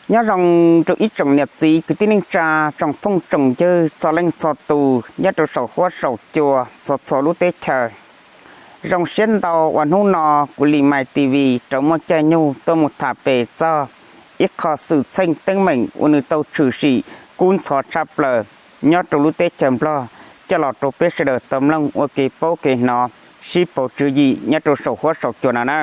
Nyob zoo rau ib tsoom niam txiv kwv tij neej tsa, tsoom phooj tsoom ywg txhua leej txhua tus nyob rau saum huab saum cua txhua txhua lub teb chaws. Zoo siab ntau uas hnub no kuv Lis Mais T V rov muaj caij nyoog tuaj mus tham pem txog ib qho xwm txheej teeb meem uas nws tau tshwm sim kub ntxhov tshaj plaws nyob rau lub teb chaws Nplog coj los rau peb sawv daws tau mloog ua kev paub kev hnov, sib pauv tswv yim nyob rau saum huab saum cua no na.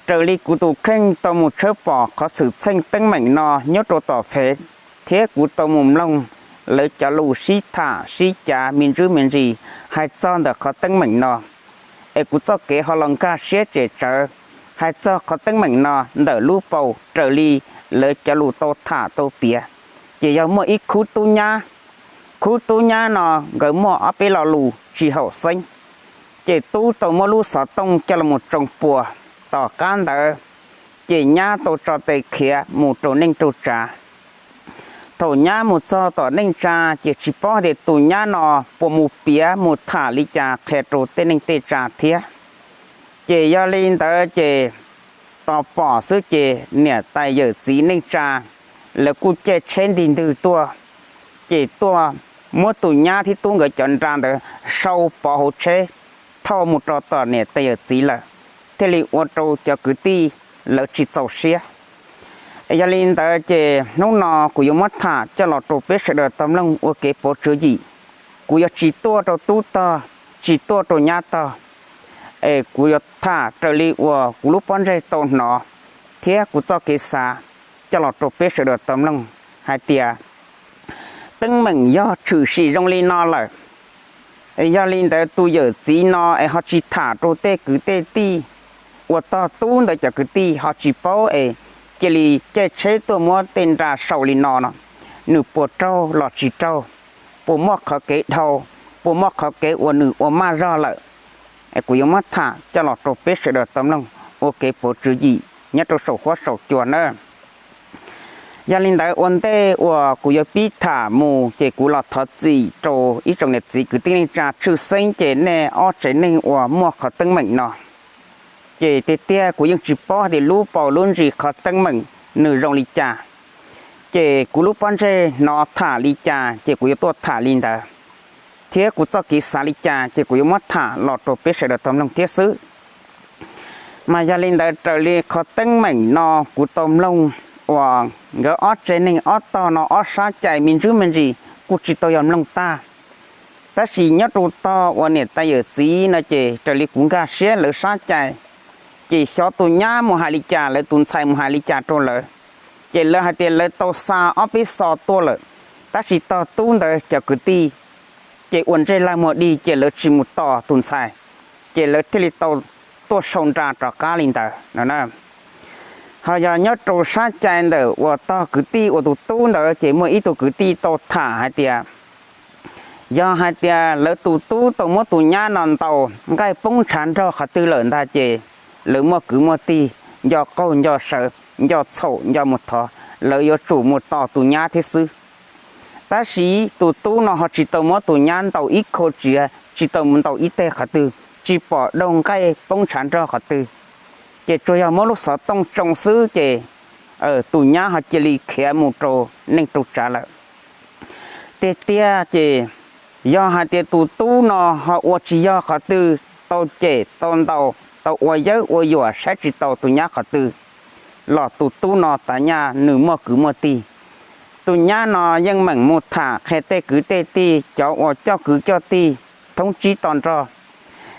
Raws li kuv tus kheej tau mus tshawb pom qhov xwm txheej teeb meem no nyob rau tom fev, thiab kuv tau mus mloog lawv cov lus sib tham sib cav me ntsis me ntsis hais txog ntawm qhov teeb meem no, es kuv txoj kev ho los nkag siab tsem tsawv hais txog qhov teeb meem no ntawm lub paus raws li lawv cov lus tau tham tau piav. Ces yog muaj ib khub tub nyab, khub tub nyab no nkawd muaj ob peb lo lus tsis haum xeeb, ces tub tau muab lub xov tooj coj los mus tsoo puas. Tom qab ntawd ces nyab tau tso tes khiav mus rau neej rau tsav. Thaum nyab mus txog tom neej tsa ces tsis paub tias tus nyab no puas mus piav mus tham li cas qhia rau tej neej tej tsa thiab. Ces yog li ntawd ces tos pom xwb ces niam tais yawm txiv neej tsa lawv kuj caij tsheb ntig ntwg tuaj, ces tuaj muab tus nyab thiab tub nkawd cov nra ntawd sau pov hauv tsheb thauj mus rau tom niam tais yawm txiv lawm, thiaj li ua rau cov kwv tij lawv tsis txaus siab. Yog li ntawd ces hnub no kuv yuav muab tham coj los rau peb sawv daws tau mloog ua kev pauv tswv yim. Kuv yuav tsis tuaj rau tub tog, tsis tuaj rau nyab tog, es kuv yuav tham raws li uas kuv lub pob ntseg tau hnov thiab kuv txoj kev xav coj los rau peb sawv daws tau mloog hais tias teeb meem yog tshwm sim zoo li no lawm. Yog li ntawd tus yawm txiv no es ho tsis tham rau tej kwv tej tij uas tog tub ntawd cov kwv tij ho tsis paub es cia li caij tsheb tuaj muab tej nra sau li no no, nws puas raug los tsis raug, puas muaj qhov kev dhau, puas muaj qhov kev uas nws ua maj zog lawm. Kuv yuav muab tham coj los rau peb sawv daws tau mloog ua kev pauv tswv yim nyob rau saum huab saum cua na. Yog li ntawd ua ntej uas kuv yuav pib tham mus ces kuv los thov txim rau ib tsoom niam txiv kwv tij neej tsa tshwj xeeb ces nej ob tsev neeg uas muaj qhov teeb meem no. Ces tiag tiag kuv yeej tsis paub tias lub paus lub ntsis qhov teeb meem nws zoo li cas, ces kuv lub pob ntseg hnov tham li cas ces kuv yuav tuaj tham li ntawd, thiab kuv txoj kev xav li cas ces kuv yuav muab tham los rau peb sawv daws tau mloog thiab xwb. Mas yog li ntawd raws li qhov teeb meem no kuv tau mloog uas nkawd ob tsev neeg ob tog no ob sab cai me ntsis me ntsis kuj tsis tau yog mloog tag. Tab sis nyob rau tog uas niam tais yawm txiv no ces raws li kuv nkag siab lawv sab cai, ces xyov tus nyab mus hais li cas, lawv tus ntxhais mus hais li cas rau lawv, ces lawv hais tias lawv tau xa ob peb xo tuaj lawm, tab sis tog tub ntawd cov kwv tij ces ua ntsej lag muag dig ces lawv tsis mus tos tus ntxhais, ces lawv thiaj li tau tuaj sau nra rov qab li ntawd no. Ho yog nyob rau sab cai ntawm uas tog kwv tij uas tus tub ntawd ces muaj ib tug kwv tij tau tham hais tias, yog hais tias lawv tus tub tau muab tus nyab no ntaus nqaij poob ntshav nrog qhov twg lawm ntag ces lawv muaj kwv muaj tij, nco qaug nco sawv, nco txhaum nco mus thov, lawv yuav tsum mus tos tus nyab thiab xwb. Tab sis tus tub no ho tsis tau muab tus nyab ntaus ib khau tsiav, tsis tau ntaus ib teg qhov twg, tsis pom daug nqaij poob ntshav nrog qhov twg, ces tsuas yog muab lub xov tooj tsoo xwb ces tus nyab ho cia li khiav mus rau neej rau tsav lawm. Tiag tiag ces yog hais tias tus tub no ho ua tsis yog qhov twg, tau cem tau ntaus, tau ua yawb ua yuam saib tsis taus tus nyab qhov twg, los tus tub no tav nyaj nws muaj kwv muaj tij. Tus nyab no yeej meem mus tham qhia tej kwv tej tij, cov uas coj kwv coj tij thoob tsib to nrog.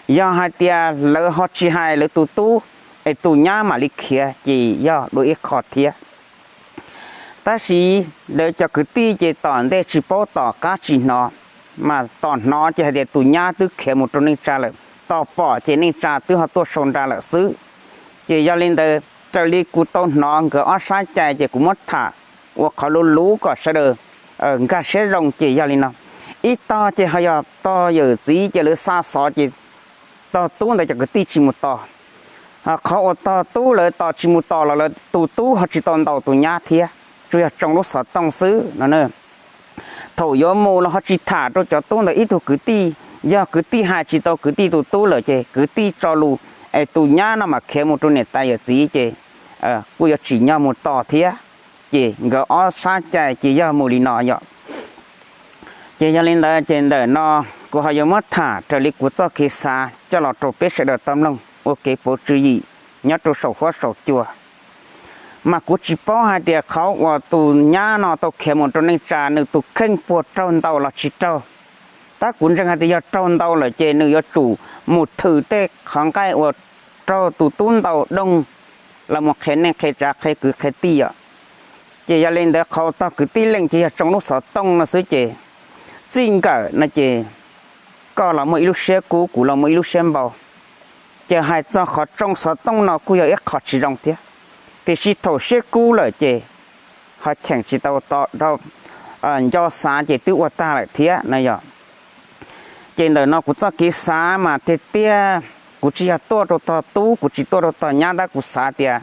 Yog hais tias lawv ho tsis hais lawv tus tub, es tus nyab mam li khiav ces yog dua ib qho thiab. Tab sis lawv cov kwv tij ces tom ntej tsis paub tom qab tsis hnov, mas tom hnov ces hais tias tus nyab twb khiav mus rau neej tsa lawm, tom pom ces neej tsa twb ho tuaj sau nra lawm xwb. Ces yog li ntawd raws li kuv tau hnov nkawd ob sab cai ces kuv muab tham ua qhov luv luv kom sawv daws nkag siab zoo ces yog li no. Ib tog ces ho yog tog yawm txiv ces lawv xa xov ces tog tub ntawd cov kwv tij tsis mus tos. Qhov uas tog tub lawv tos tsis mus tos los lawv tus tub ho tsis tau ntaus tus nyab thiab, tsuas yog tsoo lub xov tooj xwb no. Thaum yuav mus los ho tsis tham rau cov tub ntawd ib tug kwv tij, yog kwv tij hais tsis tau kwv tij tus tub lawm ces kwv tij tso lus, es tus nyab no mam khiav mus rau niam tais yawm txiv ces kuj yuav tsim nyog mus tos thiab. ces nkawd ob sab cai ces yog mus li no yom. Ces yog li ntawd ces ntawm no kuv ho yuav muab tham raws li kuv txoj kev xav coj los rau peb sawv daws tau mloog ua kev pauv tswv yim nyob rau saum huab saum cua. Mas kuv tsis paub hais tias qhov uas tus nyab no tau khiav mus rau neej tsa nws tus kheej puas raug ntaus los tsis raug. Tab kuv ntseeg hais tias yog raug ntaus lawm ces nws yuav tsum mus thwm tej qhov nqaij uas raug tus tub ntaus doog los mus qhia neej qhia tsav qhia kwv qhia tij yom. Ces yog li ntawd qhov tog kwv tij leej ces yog tsoo lub xov tooj no xwb ces txij nkawm no ces koj los muaj ib lub siab kub kuv los muaj ib lub siab npau. Ces hais txog qhov tsoo xov tooj no kuj yog ib qho tsis zoo thiab, tiam sis thaum siab kub lawm ces ho cheem tsis tau to, nco xav ces twb ua tag lawm thiab no yom. Ces ntawm no kuv txoj kev xav mas tiag tiag kuv tsis yog tuaj rau tog tub, kuv tsis tuaj rau tog nyab, tab kuv xav tias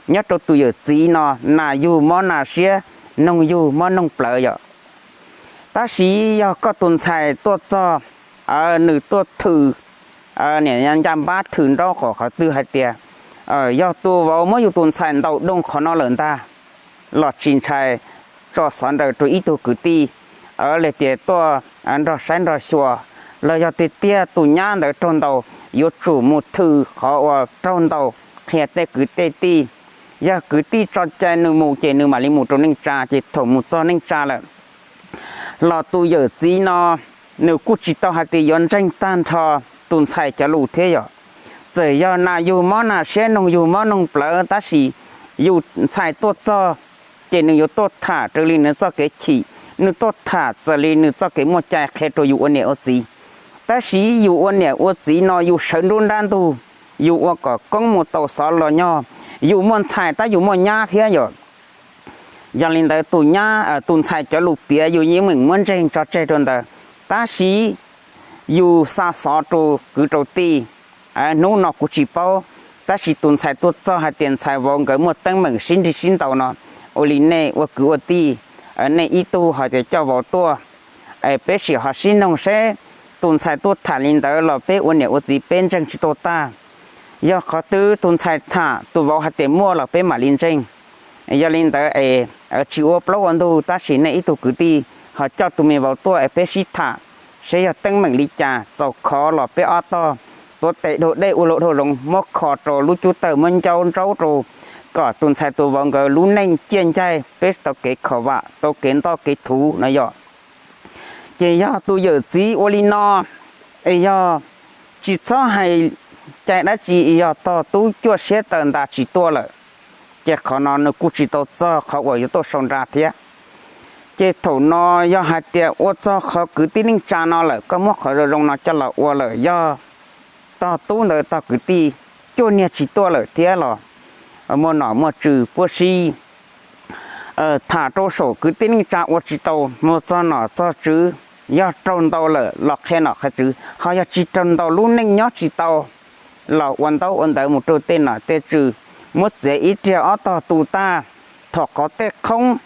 nyob rau tus yawm txiv no nas yug mob nas siab, noog yug mob noog plawv yom. Tab sis yog koj tus ntxhais tuaj txog, nws tuaj thwm, niam ncaj npab thwm nraub qaum qhov twg hais tias yog tus vauv muab yus tus ntxhais ntaus doog qhov no lawm ntag, los tsis ntshai tso xov nraws rau ib tug kwv tij, los tias tuaj nrog saib nrog xyuas, los yog tiag tiag tus nyab ntawd raug ntaus yuav tsum mus thwm qhov uas raug ntaus qhia tej kwv tej tij. Yog kwv tij tso cai nws mus ces nws mam li mus rau neej tsa, ces thaum mus txog neej tsa lawm los tus yawm txiv no nws kuj tsis tau hais tias yuav ntseeg tag nrho tus ntxhais cov lus thiab yom. Txawm yog nas yug mob nas siab, noog yug mob noog plawv, tab sis yus ntxhais tuaj txog ces nws yuav tuaj tham raws li nws txoj kev chim, nws tuaj tham txawm li nws txoj kev muaj cai qhia rau yus ua niam ua txiv. Tab sis yus ua niam ua txiv no yus sawv nruab nrab ntug, yus ua kom koob mus tau xov los nyog yus muaj ntxhais tab yus muaj nyab thiab yom. Yog li ntawd tus nyab, tus ntxhais cov lus piav yus yeej meem muab ntseeg tso tseg rau ntawd, tab sis yus xa xov rau kwv rau tij. Hnub no kuv tsis paub, tab sis tus ntxhais tuaj txog hais tias ntxhais vauv nkawd muaj teeb meem sib nrig sib ntaus no, ua li nej ua kwv ua tij, nej ib tug hais tias coj vauv tuaj, peb sim ho sib noog seb tus ntxhais tuaj tham li ntawd los peb ua niam ua txiv peb ntseeg tsis tau tag. Yog qhov twg tus ntxhais tham tus vauv hais tias muaj los peb mam li ntseeg. Yog li ntawd es tsis ua plaub ua ntug, tab sis nej ib tug kwv tij ho coj tus me vauv tuaj es peb sib tham seb yog teeb meem li cas, txaus khov los peb ob tog tuav tes dhau dej ua luag dhau zoov, muab kho rau lub cub tawg, muab ncauj ntsaub rau, kom tus ntxhais tus vauv nkawd lub neej ciaj ncaig, peb tau kev khom vam, tau kev ntoj kev thuv no yom. Ces yog tus yawm txiv ua li no, es yog tsis txhob hais cai dab tsi, yog tog tub cuaj siab taw ntas tsis tuaj lawm, ces qhov no nws kuj tsis tau txog qhov uas yuav tuaj sau nra thiab. Ces thaum no yog hais tias ua txog qhov kwv tij neej tsa no lawm, koj muab qhov zoo zoo no coj los ua lawm, yog tog tub ntawd tog kwv tij cuaj niag tsis tuaj lawm thiab los muaj nom muaj tswv puab sib tham rau saum kwv tij neej tsa ua tsis tau, mus txog nom txog tswv, yog raug ntaus lawm los qhia nom qhia tswv, ho yog tsis raug ntaus lub neej nyob tsis tau los ua ntaub ua ntawv mus rau tej nom tej tswv, muab txiav ib riag ob tog tu tag. Thaum qhov tej qhoob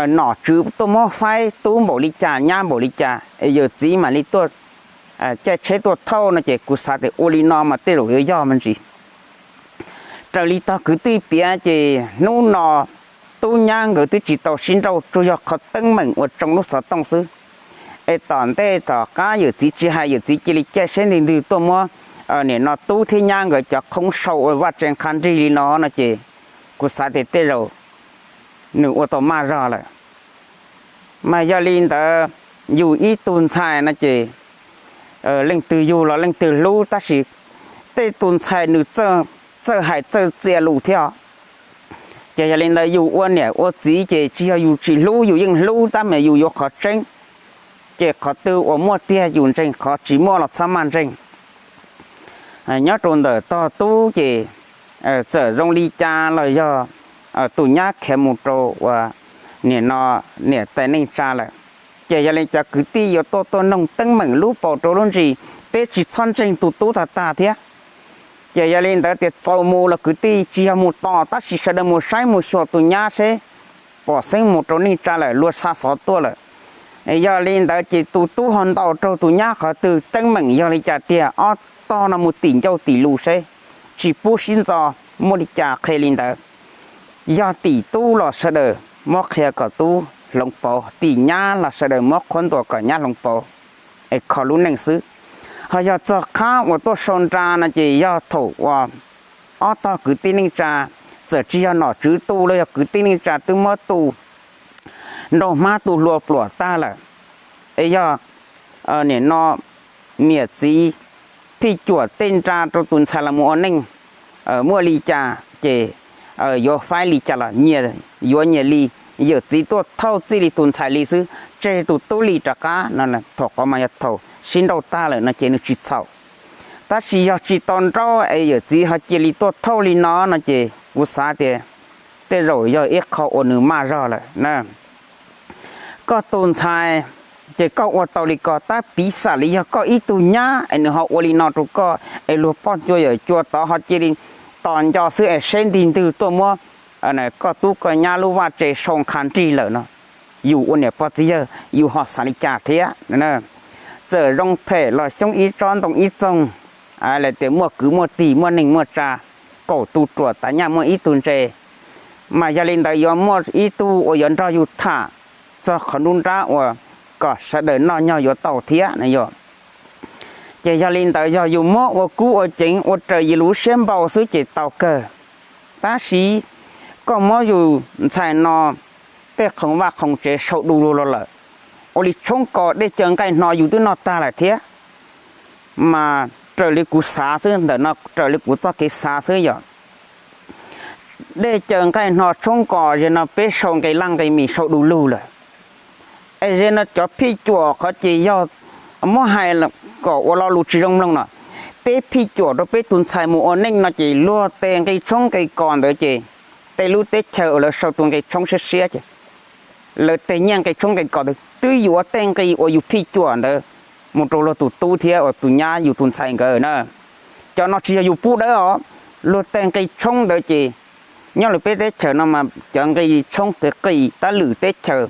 nom tswv tuaj muab faib tub npaum li cas nyab npaum li cas es yawm txiv mam li tuaj caij tsheb tuaj thauj no ces kuv xav tias ua li no mas tej zaum yuav yog me ntsis. Raws li tog kwv tij piav ces hnub no tub nyab nkawd twb tsis tau sib nrauj, tsuas yog qhov teeb meem uas tsoo lub xov tooj xwb. Es tom ntej tom qab yawm txiv tsis hais, yawm txiv cia li caij tsheb nti ntwg tuaj muab nim no tub thiab nyab nkawd cov qhoob sau ua vaj tse qha nrig li no no ces kuv xav tias tej zaum nws ua tau maj zog lawm. Mas yog li ntawd, yus ib tug ntxhais no ces leej twg yug los leej twg hlub, tab sis tej tus ntxhais nws txawj hais txawj txia lus thiab. Ces yog li ntawd yus ua niam ua txiv ces tsis yog yus tsis hlub, yus yeej hlub tab mas yus yuav qhov tseeb. Ces qhov twg uas muaj tiag yus ntseeg, qhov tsis muaj los txhob maj ntseeg. Nyob rau ntawm tog tub ces txawm zoo li cas los yog tus nyab khiav mus rau uas nim no niam tais neej tsa lawm, ces yog li cov kwv tij yuav tuaj tuaj noog teeb meem lub paus rau lub ntsis, peb tsis txhob ntseeg tus tub tag tag thiab. Ces yog li ntawd tias txaus mus los kwv tij tsis yog mus tos, tab sis sawv daws mus saib mus xyuas tus nyab seb pom xeeb mus rau neej tsa lawm, luag xa xov tuaj lawm. Yog li ntawd ces tus tub ho ntaus raug tus nyab qhov twg, teeb meem yog li cas tiag, ob tog no mus tim ncauj tim lus seb, tsis pub sib ntxo, muaj li cas qhia li ntawd. yog tim tub los sawv daws muab qhia kom tub hloov pauv, tim nyab los sawv daws muab qhuab ntuas kom nyab hloov pauv, es kho lub neej xwb. Ho yog txog qhab uas tuaj sau nra no ces yog thaum uas ob tog kwv tij neej tsa, txawm tsis yog nom tswv tu los yog kwv tij neej tsa twb muab tu nraug hmab tu hlua pluam tag lawm, es yog nim no niam txiv phij cuam tej nra rau tus ntxhais los mus ua neej muaj li cas ces yuav faib li cas los nyias yuav nyias li, yawm txiv tuaj thauj txij li tus ntxhais li xwb, tseg tus tub li rov qab no. Thaum qhov mas yog thaum sib nrauj tag lawm no ces nws tsis txhaum. Tab sis yog tsis tau nrauj es yawm txiv ho cia li tuaj thauj li no no ces kuv xav tias tej zaum yog ib qho uas nws maj zog lawm na. Koj tus ntxhais ces koj ua tau li ko, tab piv xam li yog koj ib tug nyab es nws ho ua li no rau koj es luag poj ncua yawm cua tod ho cia li tos nco xwb es seb ntig ntwg tuaj muab koj tub koj nyab lub vaj tse sau nqha nrig lawm no, yus ua niam pog txiv yawg yus ho xav li cas thiab? Txawm zoo phem los xyoob ib tsob ntoo ib txoog, lawv tias muaj kwv muaj tij muaj neej muaj tsa, kaum tus ruam tav nyaj muaj ib tug ntse, mas yog li ntawd yuav muaj ib tug uas yuav nrog yus tham txog qhov nruab nrab uas kom sawv daws noj nyog yuav tau thiab no yog. Ces yog li ntawd yog yus muab ua kub ua ceev ua raws yus lub siab npau xwb ces tau kawg. Tab sis koj muab yus ntxhais no tej khoom vaj khoom tsev sau du lug los lawm, ua li tshoob kos dej cawv nqaij hno yus twb noj tag lawm thiab. Mas raws li kuv xav xwb, ntawm no raws li kuv txoj kev xav xwb yog dej cawv nqaij hno tshoob kos ze no peb sau nqe laj nqe mis sau du lug lawm. Es ze no cov phij cuam qhov ces yog muab hais kom ua lo lus tsis zoo mloog no, peb phij cuam rau peb tus ntxhais mus ua neej no ces luag tes nqi tshoob nqi kos ntawd ces tej lub teb chaws uas lawv sau tus nqi tshoob siab siab ces lawv tes nyiaj nqi tshoob nqi kos ntawd twb yuav tej nqi uas yus phij cuam ntawd mus rau luag tus tub thiab uas tus nyab yus tus ntxhais nkawd na. Cov no tsis yog yus pub dawb os, luag tes nqi tshoob ntawd ces nyob lawv peb teb chaws no mas cov nqi tshoob qis qis tab lwm teb chaws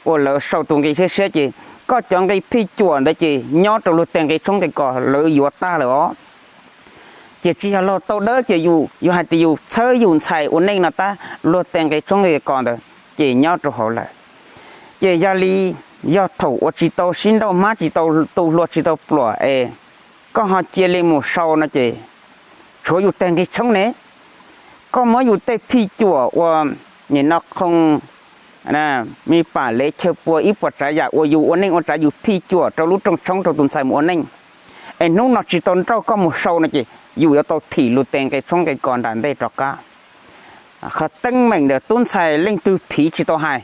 uas lawv sau tus nqi siab siab ces koj cov nqi phij cuam ntawd ces nyob rau luag tes nqi tshoob nqi kos lawv yuav tag lawm os. Ces tsis yog luag tau dawb ces yus, yus hais tias yus txhawb yus ntxhais ua neej no tab luag tes nqi tshoob nqi kos ntawd ces nyob rau hauv lawm. Ces yog li, yog thaum uas tsis tau sib nrauj hmab tsis tau tu hlua tsis tau pluam es koj ho cia li mus sau no ces tshuav yus tes nqi tshoob ne. Koj muab yus tej phij cuam uas nim no qhoo me pam lev chaw pua ib puas tsav yam uas yus ua neej ua tsav yus phij cuam rau lub rooj tshoob rau tus ntxhais mus ua neej, es hnub no tsis tau nrauj koj mus sau no ces yus yuav tau thim luag tes nqi tshoob nqi kos nram ntej rov qab. Qhov teeb meem ntawm tub ntxhais leej twg phiv tsis tau hais.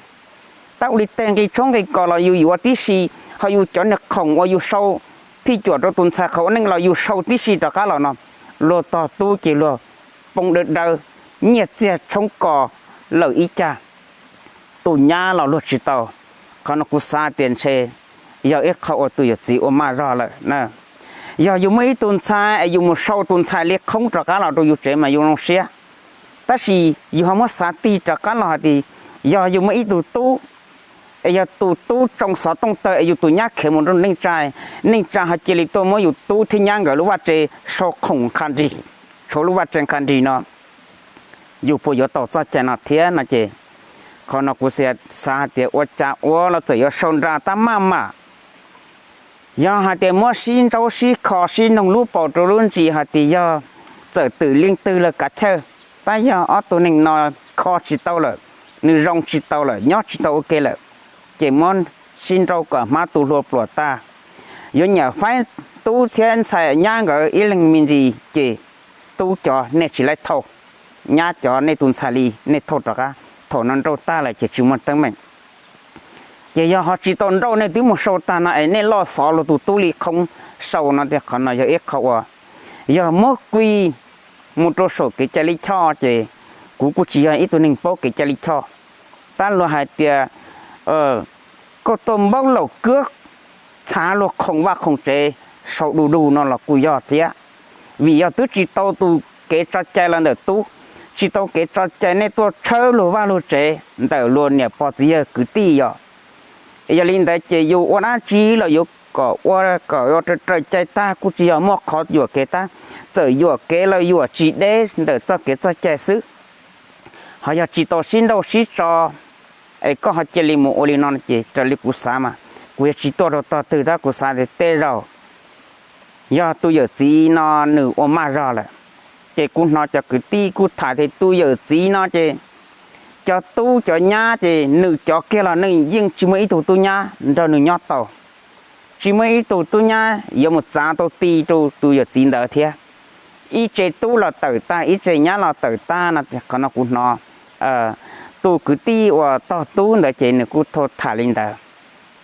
Tab ua li tes nqi tshoob nqi kos los yus yuav tib si, ho yus cov niag khoom uas yus sau phij cuam rau tus ntxhais qhov ua neej los yus sau tib si rov qab los no, luag tog tub ces luag poob dawb dawb, nyiaj txiag tshoob kos lawm ib cag, tus nyab los luag tsis tau. Qhov no kuv xav tias ntshe yog ib qho uas tus yawm txiv ua maj zog lawm na. Yog yus muaj ib tug ntxhais es yus mus sau tus ntxhais li qhoob rov qab los rau yus tsev mas yus zoo siab. Tab sis yus ho muab xav tig rov qab los hais tias yog yus muaj ib tug tub, es yog tus tub tsoo xov tooj tawg es yus tus nyab khiav mus rau neej tsa, neej tsa ho cia li tuaj muab yus tub thiab nyab nkawd lub vaj tse sau khoom nqha nrig, tshuav lub vaj tse nqha nrig no, yus puas yuav tau txoj cai no thiab no ces, qhov no kuv xav hais tias ua cas ua los txawm yuav sau nra tab maj mam. Yog hais tias muab sib ntaub sib kho sib noog lub paus rau lub ntsis hais tias yog txawm twm leej twg los kav chawj, tab yog ob tug neeg no kho tsis tau lawm, nws zoo tsis tau lawm, nyob tsis tau ua ke lawm, ces muab sib nrauj kom hmab tu hlua pluam tag. Yuav nyiam faib tub thiab ntxhais nyab nkawd ib leeg me ntsis ces tub cov nej tsis laib thauj, nyab cov nej tus ntxhais li nej thauj rov qab, thaum no nrauj tag lawm ces tsis muaj teeb meem. Ces yog ho tsis tau nrauj nej twb mus sau tag no es nej loj xov luag tus tub li qhoob sau no tias qhov no yog ib qho uas yog muab kui mus rau saum kev cai lij choj ces kuv kuj tsis yog ib tug neeg paub kev cai lij choj. Tab luag hais tias koj tuaj npaub laum kawg, txhav luag khoom vaj khoom tsev sau du du no los kuj yog thiab. Vim yog twb tsis tau tus kev tso cai los ntawm tub, tsis tau kev tso cai nej tuaj tshawb luag vaj luag tsev ntawm luag niam pog txiv yawg kwv tij yom. Yog li ntawd ces yus ua dab tsi los yuav kom ua kom ua raws raws cai tag, kuj tsis yog muaj qhov yuam kev tab, txawm yuam kev los yuam tsis deb ntawm txoj kev txoj cai xwb. ho yog tsis tau sib nrauj sib tso, es koj ho cia li mus ua li no ces raws li kuv xav mas kuv yuav tsis tuaj rau tog twg tab kuv xav tias tej zaum yog tus yawm txiv no nws ua maj zog lawm. Ces kuv hnov cov kwv tij kuj tham tias tus yawm txiv no ces cov tub cov nyab ces nws cov kiag los nws yeej tsis muaj ib tug tub nyab nrog nws nyob tau, tsis muaj ib tug tub nyab yuav mus txav tau ti rau tus yawm txiv ntawd thiab. Ib tse tub los tawm tag, ib tse nyab los tawm tag no, qhov no kuv hnov tus kwv tij uas tog tub ntawd ces nws kuj tau tham li ntawd.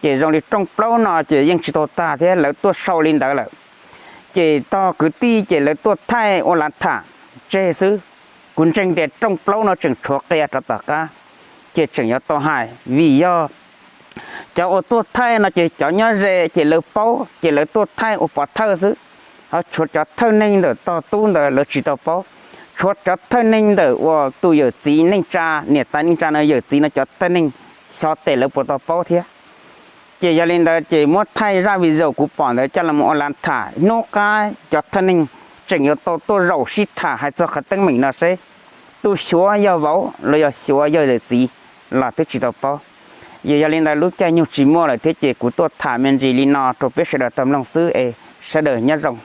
Ces zoo li rooj plaub no ces yeej tsis tau tag thiab, lawv tuaj sau li ntawd lawm. Ces tog kwv tij ces lawv tuaj thaij ua lav tham tseg xwb. Kuv ntseeg tias rooj plaub no tseem tshuav qia rov tom qab, ces tseem yuav tau hais vim yog cov uas tuaj thaij no ces cov nyob ze ces lawv paub ces lawv tuaj thaij ua pov thawj xwb. Ho tshuav cov thawj neeg ntawm tog tub ntawd lawv tsis tau paub. Tshuav cov thawj neeg ntawm uas tus yawm txiv neej tsa, niam tais neej tsa no yawm txiv no cov thawj neeg xyov tes lawv puas tau paub thiab. Ces yog li ntawd ces muab thaij zaj video kuv pom ntawd coj los ua lav tham, hnub qab cov thawj neeg tseem yuav tau tuaj zaum sib tham hais txog qhov teeb meem no seb tus xyuav yog vauv los yog xyuav yog yawm txiv los twb tsis tau paub. Yog, yog li ntawd lub caij nyoog tsis muaj lawm thiab ces kuv tuaj tham me ntsis li no rau peb sawv daws tau mloog xwb es sawv daws nyob zoo.